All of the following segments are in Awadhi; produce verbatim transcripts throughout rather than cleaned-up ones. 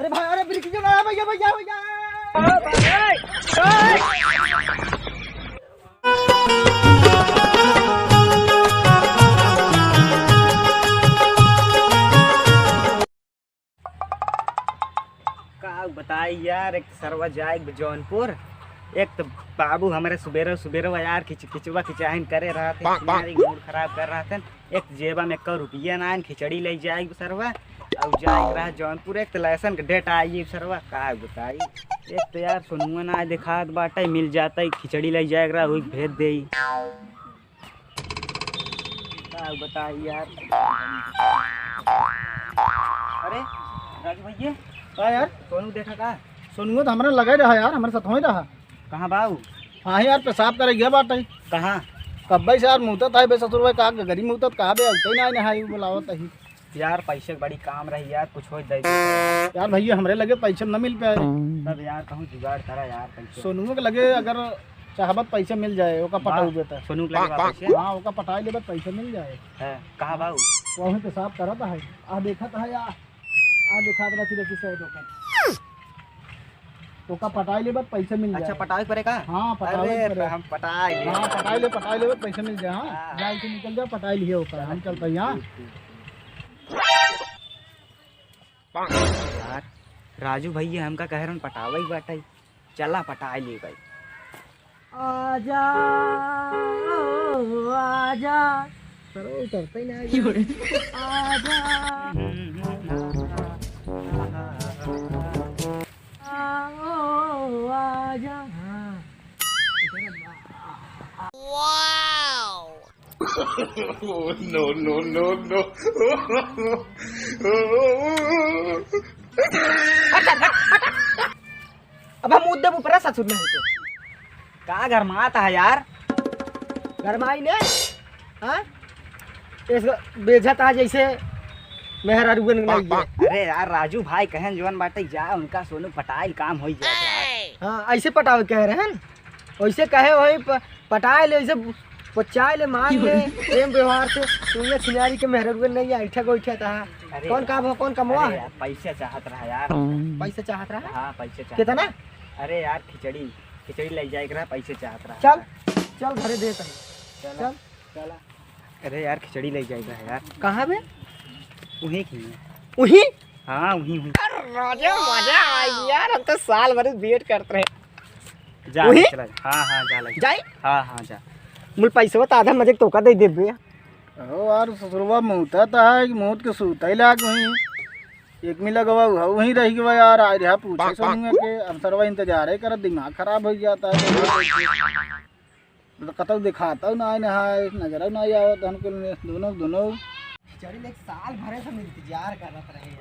अरे भाई, अरे ब्रेक क्यों लगा भैया, भैया, भैया। का बताई यार, एक तो सरवा जाए जौनपुर, एक तो बाबू हमरे सुबेरे सुबेरे यार खिच-, खिचवा खिचाहिन करे रहत हैं, बांक, बांक। किनारे मूड खराब कर रहत हैं। एक जेबा में एको रुपया ना आइन, खिचड़ी ले जाए सरवा, और जाए रहा जौनपुर। एक तो लाइसेंस के डेट आई सरवा, का बताई। एक तो यार सोनुआ ना देखात बाटे, मिल जाता ही खिचड़ी ले जाए रहा, वही भेज दे। का बताई यार। अरे राजू भैया, का यार? सोनू देखा का? सोनुआ तो हमरा लगे रहा यार, हमरे साथ होई रहा। कहाँ बाऊ? हाँ यार, पेशाब करे गया बाटे। कहाँ? कब्बे से यार मुतत है बे ससुर भाई, का गगरी मुतत कहाँ बे, अउते ना नहाई बुलावत है। यार पैसे के बड़ी काम रही यार, कुछ हो दे दे। यार भैया, हमरे लगे पैसे न मिल पाए। तब यार कहूँ जुगाड़ करा यार पैसे। सोनुआ के लगे अगर चाहबत पैसे मिल जाए, ओका बा-, पटाऊ बेटा। सोनू के लगे बा पैसे? हाँ, ओका पटाई लेबत पैसे मिल जाए। है, कहाँ बाऊ? वहीं पेशाब करत है। आ देखत है, आ, आ देखत रची रची से ओकर। ओका पटाई लेबत पैसे मिल अच्छा, जाए। पटावे के पड़े का? हाँ, पटावे अरे, के पड़े। तो हम पटाई ले। हाँ, पटाई ले, पटाई लेबत पैसे मिल जाए। हाँ, हाँ। जाए के निकल जाओ, पटाई लिए ओकर, हम चलते हैं, हाँ। ठीक, ठीक। यार, राजू भैया हमका कह रहन पटावे ही बाटे, चला पटाई ले भाई। आजा, ओ आजा। सर, वो उतरते ही ना है। आजा। आ, ओ, आजा। हाँ। No, no, no, no। अब हम मुद्दे पर ससुर नहीं तो। का गरमात है यार? गरमाई ने? हाँ? इस बेइज्जत आ जैसे मेहरारुअन नहीं है। अरे यार, राजू भाई कहन जवन बाटे जा, उनका सोनू पटाइल काम होई जाए यार। हाँ, ऐसे पटावे कह रहे हैं। वैसे कहे वही प-, पटाए ले, वैसे पचाए ले, मांग ले, प्रेम व्यवहार से। तू ये छिनारी के मेहरारुअन नहीं है, ऐठा गोइठा था। अरे कौन यार, काम हो, कौन कमवा अरे है? यार, पैसा चाहत रहा यार। पैसा चाहत रहा? हाँ, पैसा चाहत कितना? रहा। अरे यार, खिचड़ी, खिचड़ी ले जाए के रहा, पैसा चाहत रहा। चल, चल घरे दे तनी। चला, चल। चला। अरे यार, खिचड़ी ले जाए के रहा यार। कहाँ बे? वहीं की है। वहीं? हाँ, वहीं, वहीं। अरे राजा, मजा आ गया यार, हम तो साल भर wait करत रहे। जा, वहीं? चला जा। हाँ, हाँ, जा लगे। जाई? हाँ, हाँ, जा। मुल पैसवा तो आधा मजे के तोका दे देबे। अहो यार, ससुरवा मुतत है कि मुत के सूतै लाग वहीं। एक मिला गवा उहा वहीं रह गवा यार, आज रहा पूछे सोनिया के, अब सरवा इंतजारे करत, दिमाग खराब हो जाता है। तो कतौ दिखाता ना आए, नहाए, नजर ना आवत, हमको दोनों, दोनों। खिचड़ी ले साल भरे से हम इंतजार करत रहे।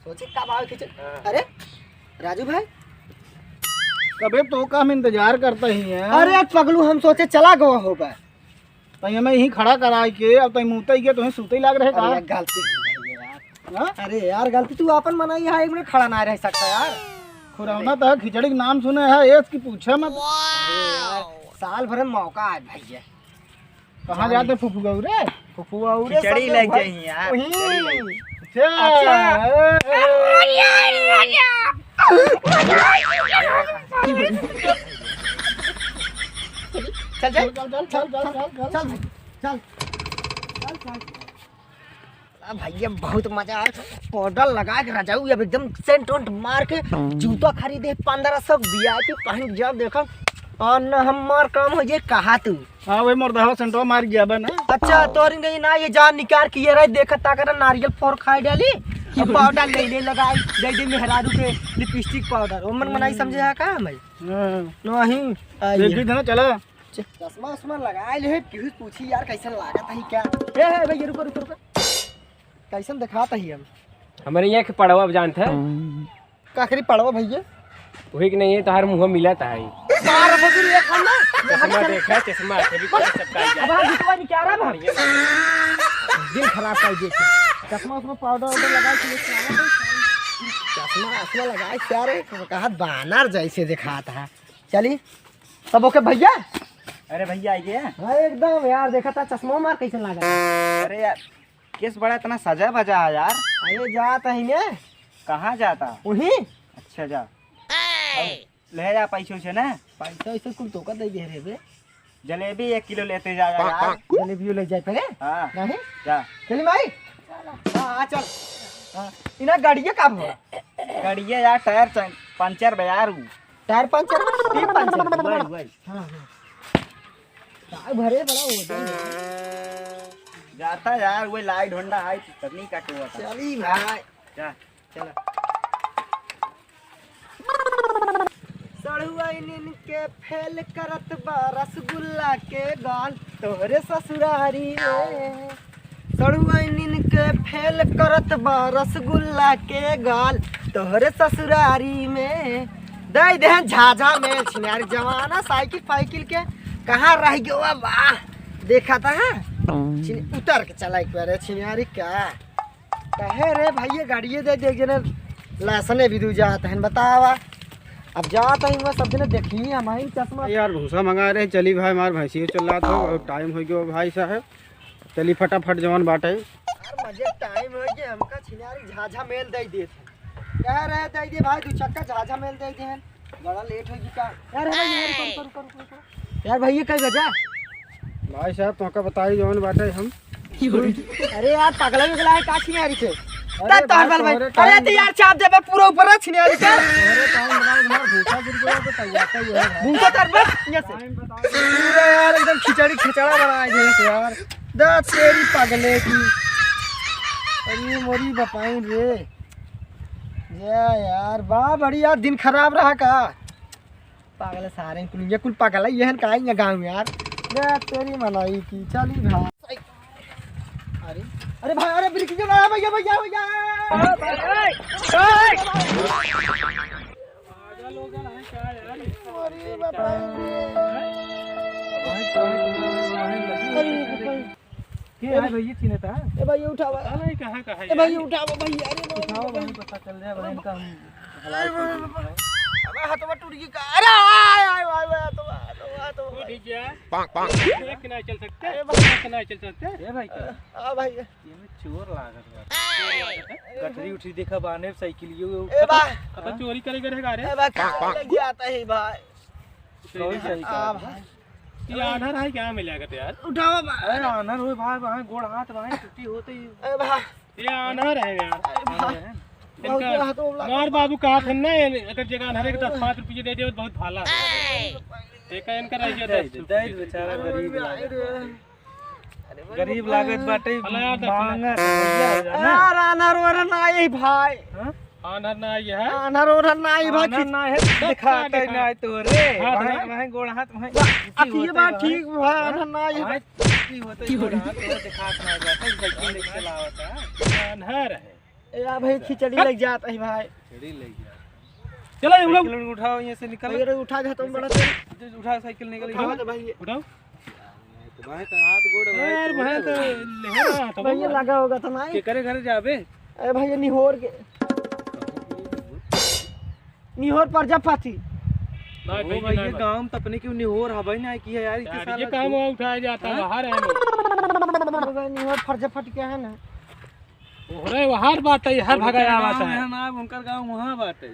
सोचे कब आवे खिचड़ी। अरे, राजू भाई। कबे तो का हम इंतजार करता ही है। अरे पगलू, हम सोचे चला गवा होगा। तई हमें यहीं खड़ा कराए के, अब तई मुतई के, तोहे सुतई लाग रहे का? अरे यार, गलती हो गई यार। हाँ? अरे यार, गलती तू आपन मनाई है, एक मिनट खड़ा ना रह सकता यार। खुरौना तो खिचड़ी के नाम सुने है, एस की पूछे मत। अरे यार, साल भर में मौका आए भैया। कहाँ जाते फुफुआ रे? फुफुआ रे खिचड़ी सब ले लोग जाइए यार, वहीं। खिचड़ी ले। अच्छा। अच्छा। ए, ए, ए। चल, चल। चल, चल, चल। चल भाई, चल। चल, चल। आ भैया, बहुत मजा आए। पाउडर लगा के रजाऊ, अब एकदम सेंट वेंट मार के जूता खरीदे पन्द्रह सौ VIP पहन के जब देखा, और न हमार काम हो जाए, कहा तू। हाँ, वही मोर दहवा सेंटवा मार गया बा ना। अच्छा, तोरी नहीं ना, ये जान निकाल के ये रहे, देखत ताकत नारियल फोर खाए डाली, ये पाउडर ले ले लगाई, दे दे मेहरारू के लिपस्टिक पाउडर, ओमन मनाई समझे है का हमें? हाँ। नहीं, आई देखी है। थे ना, चला। च-, चश्मा उश्मा लगाए ले, केहू पूछी यार कैसन लागत है क्या? ए, ए, भैया रुको, रुको, रुको। कैसन दिखात है हम? हमारे यहाँ के पड़वा अब जानत है? काकरी पड़वा भैया? वही के नहीं है, तोहार मुँह मिला था है। मार बबुल एक हम ना। चश्मा देखा, चश्मा, कभी कभी सबका आ अब जाए। हम बिटवा नहीं क्या रहा? बढ़िया ना। दिल खराब कर दिए। चश्मा उश्मा पाउडर वाउडर लगा के लेके आया है। चश्मा उश्मा लगाए क्या रे? कहा बानर जैसे दिखात है। चली। तब ओके भैया। अरे भैया, आई गया? हाँ, एकदम यार, देखा था चश्मा मार कैसे लगा। अरे यार, केस बड़ा इतना सजा बजा है यार। अरे जात है ने, कहाँ जाता? वहीं। अच्छा, जा। ले जा पैसे उसे ना। पैसा वैसे कुल तोका दे दे रे बे। जलेबी एक किलो लेते जा, जा यार। जलेबियो ले जाए पहले? हाँ। नहीं? जा। चली माई? हाँ, हाँ, चल। हाँ, इना गाड़िया का भवा? गाड़िया यार, टायर चं-, पंचर बा यार उ। Tyre puncture? टीप पंचर? वही, वही। हाँ, हाँ। टायर भरे बड़ा हो गया। जाता यार, वही लाइट होंडा आई, तब नहीं काटो था। चली भाई। जा। चला। सड़ुआइनिन के फेल करत बा रसगुल्ला के गाल तोहरे ससुरारी में। सड़ुआइनिन के फेल करत बा रसगुल्ला के गाल तोहरे ससुरारी में। दे देहन झाझा मेल छिनारी जमाना साइकिल फाइकिल के कहाँ रह गयो बा? देखा था, हाँ? छिन-, उतर के चला एक बार छिनारी का। कहे रे भाई, ये गाड़िए दे दे, जने लासने भी दू जात हैं, बतावा। अब जात हैं, वह सब जने देखी, हमारी चश्मा। यार, भूसा मंगा रहे, चली भाई, हमार भैंसियो चल रहा था, और टाइम हो गया भाई साहब, चली फटाफट जवान बाटे। यार, मजे टाइम हो गया, हमका छिनारी झाझा मेल दे देत हैं। कह रहे दे दे भाई, दू चक्का झाझा मेल दे दे हैं, बड़ा लेट हो गया। यार, यार, यार, रुको, रुको, रुको, रुको, रुको। यार भैया, कई बजा? भाई साहब, तोहका बताई जौन बाटे हम। अरे यार, पगला विगला है, का छिनारी थे? अरे तब तोहर भाई, बल भाई। तोहरे अरे टाइम तो यार, चाप देबे पूरा ऊपर है छिनारी थे। तोहरे टाइम बना, हमार भूसा गिर गया तो तैयार का ये है। भूसा तर बस, यहाँ से। टाइम बताओ। पूरा यार एकदम खिचड़ी खिचड़ा बनाए दे यार। दा तेरी पगले की। अरे मोरी बपाई रे। या यार, बा बड़ी यार, दिन खराब रहा का? पागल सारे कुल, ये कुल पागल है, ये हन का है ये गाँव में यार। ले तेरी मनाई की, चली भाई। अरे, अरे भाई, अरे ब्रेक क्यों लगा भैया, भैया, भैया। अरे बाप रे। अरे बाप रे। के है भैया, चिन्हता? ए भैया, उठावा। पता नहीं कहाँ, कहाँ ए भैया, यार। उठावा भैया, अरे बाप रे। उठावा भाई, पता चल जाए भाई, इनका हम अरे बाप रे। अबे हथवा टूट गई का? अरे आय, आय, आय, आय, हथवा, हथवा, हथवा। टूट गया। पाक, पाक। एक किनारे चल सकते? अरे बाप रे। एक किनारे चल सकते? ए भाई, क्या? हाँ भाई। ये में चोर लागत बा। गठरी उठरी देखा बाने, साइकिल ये वो। ए भाई। अब चोरी करे गए रहेगा रे। ए भाई, कहाँ लग जाता है भाई? कौन साइकिल? हाँ भाई। ये आन्हर है, क्या मिला करते यार? उठावा बा। अरे आन्हर होई भाई, भाई गोड़ हाथ भाई टूटी होते ही। ए भाई। ये आन्हर है यार। ए भाई। आन्हर है। बहुत इनका बुरा हाथ हो गया। मार बाबू कहा थे ना, अगर जगह आन्हर है तो दस पाँच रुपये दे दे, बहुत भाला है। देखा इनका रह गया दे दस दे, रुपये। दे दे, बेचारा गरीब लागत। अरे भाई, गरीब लागत बाटे, भला यार, मांगत भैया है ना। यार, आन्हर ओन्हर ना आई भाई। हाँ? आन्हर ना आई है? आन्हर ओन्हर ना आई भाई। आन्हर ना है, सब दिखाता ही दिखा। ना है तोरे। हाँ, वहीं, हाँ। वहीं गोड़ हाथ, वहीं। अखिए बा ठीक भाई, आन्हर ना आई। वहीं की होते ही गोड़ हाथ तोरे दिखात ना जाता, ई साइकिल लेके चलावता। आन्हर है। ए, आ भाई, खिचड़ी लग जात है भाई। खिचड़ी लग जात है। चलो, ये लोग साइकिल उठाओ, यहाँ से निकल। भैया, उठा दे, तुम बड़ा तेज। उठा, साइकिल निकल। उठाओ तो भाई। उठाओ। तो भाई, तो हाथ गोड़ भाई, यार, तो भाई, तो ले रहा था भैया, बाबा। लगा होगा तो नहीं। के करे घर जाबे? अरे भैया, निहोर के। निहोर प्रजापति। ना, ओ भैया, भाई, ना, ये भाई। गाँव में तो अपने क्यों निहोर हवाई ना की है यार, इतने यार, साल ये काम से। वहाँ उठाया जाता है, हाँ? बाहर है लोग। निहोर प्रजापति क्या है ना? ओहरे वहार बाटे, हर उनकर भगाया गाँव बाटे। है ना, उनकर गाँव वहाँ बाटे।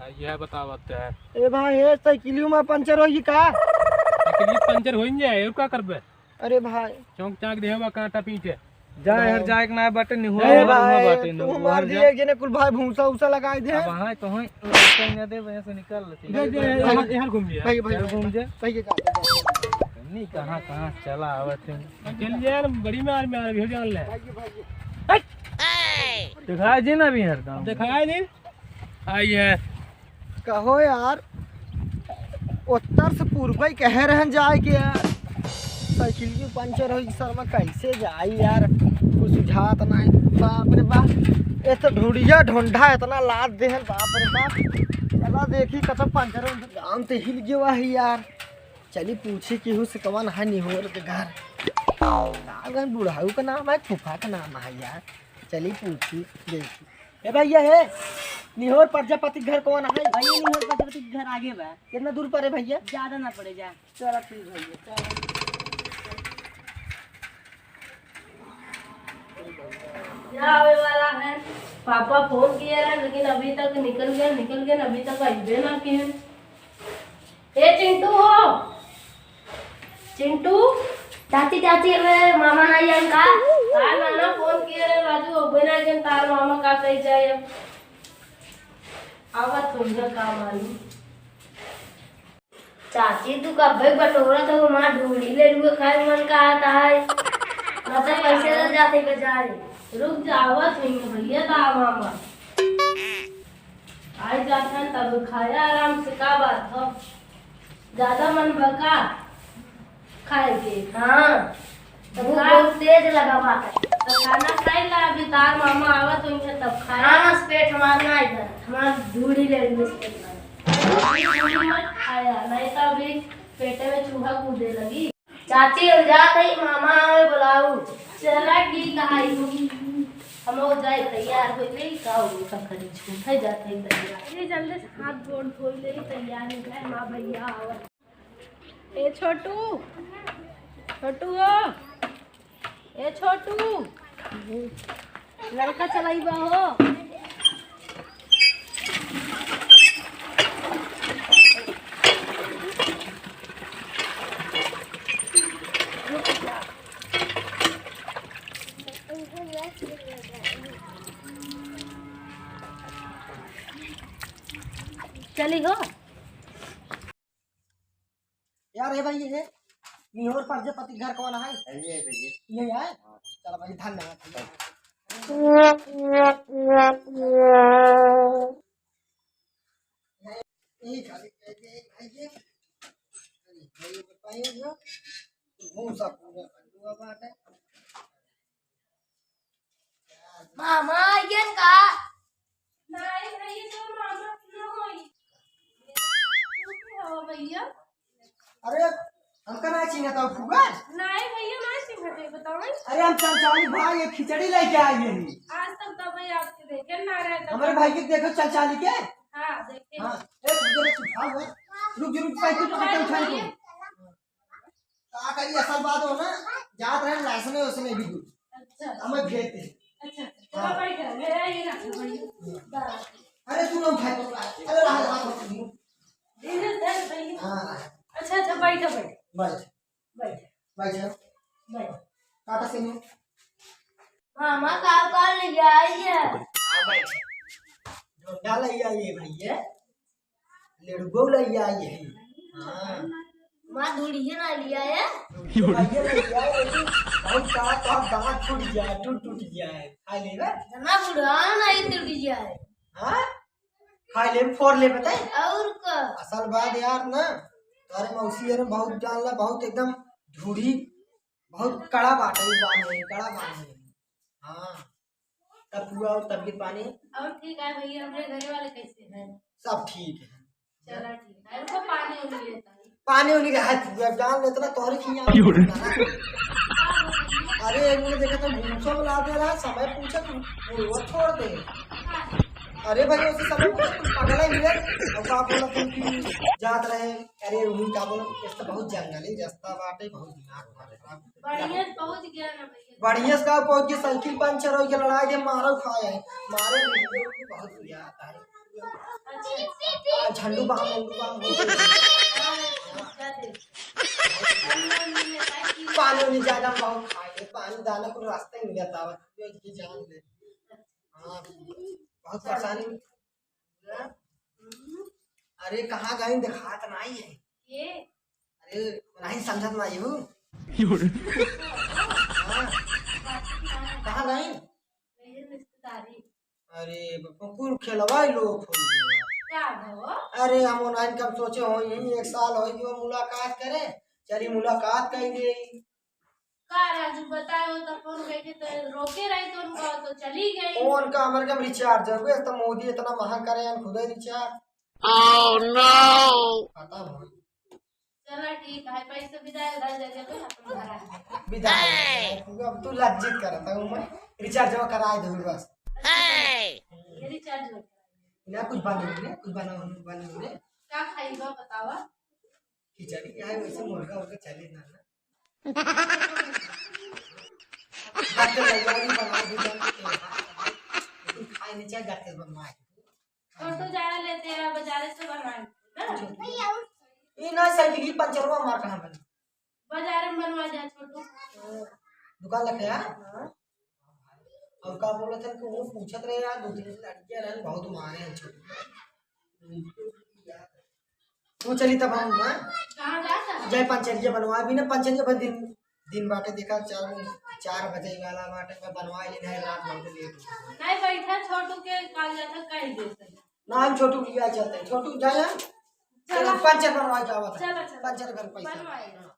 हाँ, यह बतावत है। ए भाई, ए साइकिलियो में पंचर होई का? साइकिलियो पंचर होई जाए, और का करबे? अरे भाई। चौंक चाक देहबा कांटा पीछे। जा, हर जाए के ना बाटे, निहुआ ए वहाँ भाई, बाटे, तू निहुआ हमार जा। दिए एक जने कुल भाई भूसा उसा लगाई दे। अब वहाँ तो होई, कहीं ना दे, वहाँ से निकल लेते। दे, दे, यहाँ, यहाँ घूम लिया। भाई, भाई, चल, घूम जा। भाई, ये का? नहीं, कहाँ, कहाँ चला आवत है। चल यार, बड़ी मार में आ रही हो, जान ले। भाई, भाई। हट! दिखाई दे ना अभी हर काम। दिखाई दे। आई है। कहो यार, उत्तर से पूर्व ही कहे रहन जाए के यार। साइकिल की पंचर होई, शर्मा कैसे जाई यार, कुछ सुझात ना है। बाप रे बाप, ये तो ढुड़िया ढोंढा इतना लाद दे है, बाप रे बाप। चला देखी कतक पंचर हो, गाँव तो हिल गया है यार। चली पूछी केहू से कवन है निहोर के घर। का जान बुढ़ाऊ का नाम है, फूफा का नाम है यार। चली पूछी देखी। ए भैया, हे निहोर प्रजापति के घर कौन है? भैया, निहोर प्रजापति के घर आगे बा। कितना दूर पर है भैया? ज्यादा ना पड़े जा। चला ठीक भैया, चला। क्या आवे वाला है? पापा फोन किए रहे, लेकिन अभी तक निकल गए, निकल गए, अभी तक अइबे ना किए। ए चिंटू हो, चिंटू। चाची, चाची, अबे मामा ना आइयन का? तार नाना फोन किए रहे राजू, अबे ना आइयन, तार मामा का कही जाए अब। आवत होइहैं का मालूम। चाची, तू कब्बे बटोरत हो, माँ ढूंढी ले लुए, खाए मन का आता है। मतलब, कैसे ले जाते बाजार? रुक जा, आवत होइहैं भैया, ता मामा। आइ जात हैं तब खाया आराम से, का बात हो? ज्यादा मन बका खाए के? हाँ। तो भूख का? बहुत तेज लगा बा। तो खाना खाई ला, अभी तार मामा आवत होइहैं तब खाए। हाँ, बस पेट हमार ना इधर, हमार ढूंढी ले लुए पेट में। ढूंढी मत खाया, नहीं तो अभी पेटे में चूहा कूदे लगी। चाची, हम जात हई, मामा आवे बुलाऊ। चला ठीक है, हम हो जाए तैयार हो ले, का हो का करी, झूठे जात हई तैयार। अरे जल्दी से हाथ गोड़ धो ले, तैयार हो जाए, माँ भैया आवत। ए छोटू, छोटू हो, ए छोटू, लड़का चलाइबा हो। चली हो। यार, ए भाई, ये निहोर प्रजापति घर कौन है? यही है भैया। यही है? हाँ। चलो भाई, धन्यवाद भैया। यही खाली कह दे भाई, ये। अरे भाई, बताइए जो भूसा पूरा कर दो अब आके। मामा आइगन का? नाहीं भैया, तो मामा न होई। तू के हवा भैया? अरे, हमका ना चिन्हत हऊ फुआ? नाहीं भैया, ना चिन्हत है, बताओ। अरे, हम चंचौली भाई, ये खिचड़ी लेके आई है। आज तक तो भाई आपके देखे ना रहे, तो हमारे भाई के देखो चंचौली के। हाँ, देखे। हाँ, ए, रुक, रुक, रुक, रुक, साइकिल पकड़ के उठा ले। का करी, असल बात हो ना, जात रहे लासने उसने भी दूर। अच्छा। हमें भेजते हैं। अच्छा, अच्छा। हाँ। चलो बैठ, मेरा ये रख लो, भाई। हाँ। अरे तू ना उठाए तो, अरे रहा, रहा, रहा। धीरे से धर, भाई। हाँ, रहा। अच्छा, अच्छा, बैठ, बैठ। बैठ। बैठ। बैठ। बैठ। काटा से नहीं। मामा, का, का ले आई है? हाँ, बैठ। झोंटा ले आई है भैया। लड़ुगो लइया आई है। हाँ। माँ दूढ़िए ना लिया है। लड़ुगो लइया है, लेकिन बहुत सारा तो दांत टूट जाए, टूट, टूट जाए। खा ले बे। जना बुढ़ा नहीं टूट जाए। हाँ? खा ले, फोड़ ले बताए। और का? असल बात यार ना, तारे मौसी यार बहुत जान ला, बहुत एकदम ढूढ़ी, बहुत कड़ा बाटे, बानी, कड़ा बानी। हाँ। तब फुआ और तबियत पानी? और ठीक है भैया, हमरे घरे वाले कैसे हैं? सब ठीक है। चला ठीक है, उनको पानी उनी लेता है। पानी उनी का है फुआ, जान लेता ना तोहरे खिया। क्यों रे? अरे, इन्होंने देखा तो भूसो में ला दे रहा, समय पूछे तू, वो छोड़ दे। अरे भाई, उसी समय पूछे तू पगला ही है, और का बोला तुम कि जात रहे, अरे, उन्हीं का बोला, इस तो बहुत जंगली रास्ता बाटे, बहुत दिमाग खराब। बढ़िया से पहुँच गया ना भैया। बढ़िया से का पहुँच गया, साइकिल पंचर हो गया, लड़ाई दे, मारो खाए है, मारे नहीं, बहुत बुरा आता है। अच्छा। आ, झंडू बाम, झंडू बाम, झंडू बाम। हाँ, क्या दे? पानी उनी ज्यादा बहुत खाए है, पानी दाना को रास्ता ही नहीं जाता है, ये जान ले। हाँ, बहुत परेशानी। अरे, कहाँ गई, देखात नाई है। ये? अरे, नहीं समझत नाई हूँ। हाँ। कहाँ गई? मेरे रिश्तेदारी। अरे, बापा, कुल खेलवाई लो फोन में। का हो? अरे, हम online कब सोचे हो, यही एक साल हो गयो मुलाकात करे, चली मुलाकात कर ले। का राजू बताए हो, तो फोन करके तो रोके रही तो उनका तो चली गई। फोन का हमारे का recharge हो गया, तो मोदी इतना महंगा करे हैं खुद ही recharge। Oh no! खत्म हो। चला ठीक है, पैसे विदाई उधार दे दे, अपन घर आ। विदाई। तू अब तू लज्जित करता हूँ मैं, recharge वो कराए दे बस। ये recharge हो गया। ना कुछ बना ले, कुछ बना, कुछ बना ले। का खाई बा बतावा? खिचड़ी क्या है, वैसे मुर्गा उर्गा चले ना, ना। डॉक्टर लगा भी बना दी जाती है। नीचे जाके बनवाए। छोटू जाए लेते हैं बाजारे से बनवाए ना। ई ना साइकिल ही पंचरवा मार कहाँ बना? बाजारे में बनवा जा छोटू। दुकान लगे यार। और का बोलत है कि वो पूछत रहे यार, दो तीन लड़कियां रहन, बहुत मारे हैं छोटू। तू चली तब हम ना कहाँ जाता? जय पंचरिया बनवा भी ना, पंचरिया बस दिन, दिन बाटे देखा, चार, चार बजे वाला बाटे, मैं बनवा लेना है, रात बहुत लेट हो गई। नहीं बैठा, छोटू के कॉल जाता, कह देते। ना हम छोटू लिया चलते हैं, छोटू जाए हम। चला। पंचर बनवा के आवत है। चला, चला। पंचर घर पैसा। बनवाए। हाँ।